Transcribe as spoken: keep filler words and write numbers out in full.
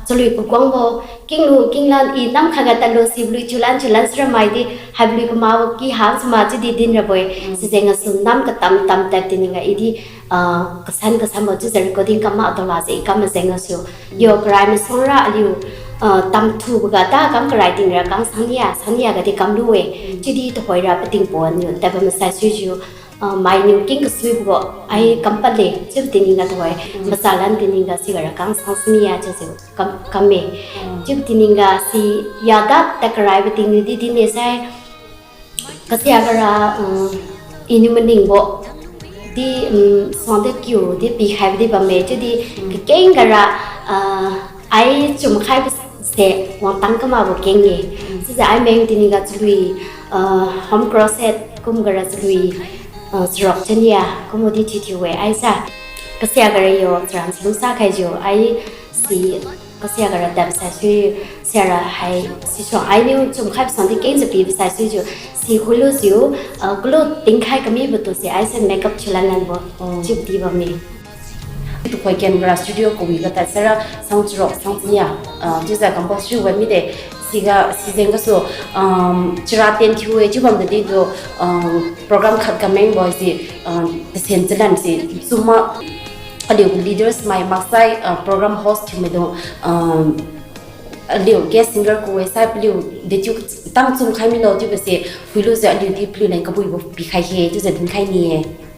Chalui pakuangbo, kinglu kinglan i nam khaga tadlu si lui chiulan chiulan sira mai di, haibo lui kamakbo ki hang sima chiudi din rabo-e. Sijeng gasu nam katam tam tad tininga i di, ah, kasan kasanbo chiujiu recording kam mak tao lase i kam majeng gasu. Yo karai masuang ra aliu, ah, tamthuboga da kam karai tingra kang sangnia, sangnia gadi kamlu-e. Chiudi tuhoira pating pon niu tadbo masai suijiu, ah, mainiu king kasuiboga, ai kam padle, chiubo tininga tuhoi, machalan tininga sigara kang sang sangnia chiujiu kam, kamme. Chiubo tininga si yada tad karaibo tingniu di dinne sai, kasia gara, um, iniu maningbo di, um, suangde kiu di pikhaibo di bamme, chiudi kakeng gara, ah, ai chumkhaibo se wangtang kamakbo keng-e. Chiujiu ai meng tininga chalui, ah, home crusade kum gara chalui, ah, charuk chania kumbo di thiuthiu-e aisa. Kasia gara yo charan chalungsa khaijiu ai si kasia gara tadbo saisui, siara hai sisuang ainiu chumkhaibo suangdi kengjiu pibo saisuijiu si khuilujiu, ah, kalu tingkhai kamibo tuse aise makeup thiulan lanbo chiudi bamme. Tuhoi ken gara studio kawiga tad saira sang charuk sang chania, ah, chiujiu compose thiu wan mide, siga sijeng gasu, um, chara ten thiu-e chiu bamdadi tu, um, program khat kamengbo si, um, tasen chalan si chuma aliu leaders mai maksai, ah, program host thiumaidung, ah, aliu guest singer ku-e sai paliu dechiu tang chumkhai milo chiubo se phuilujiu aliu di paliu leng kabuibo pikhai khe chiujiu dinkhai ni-e.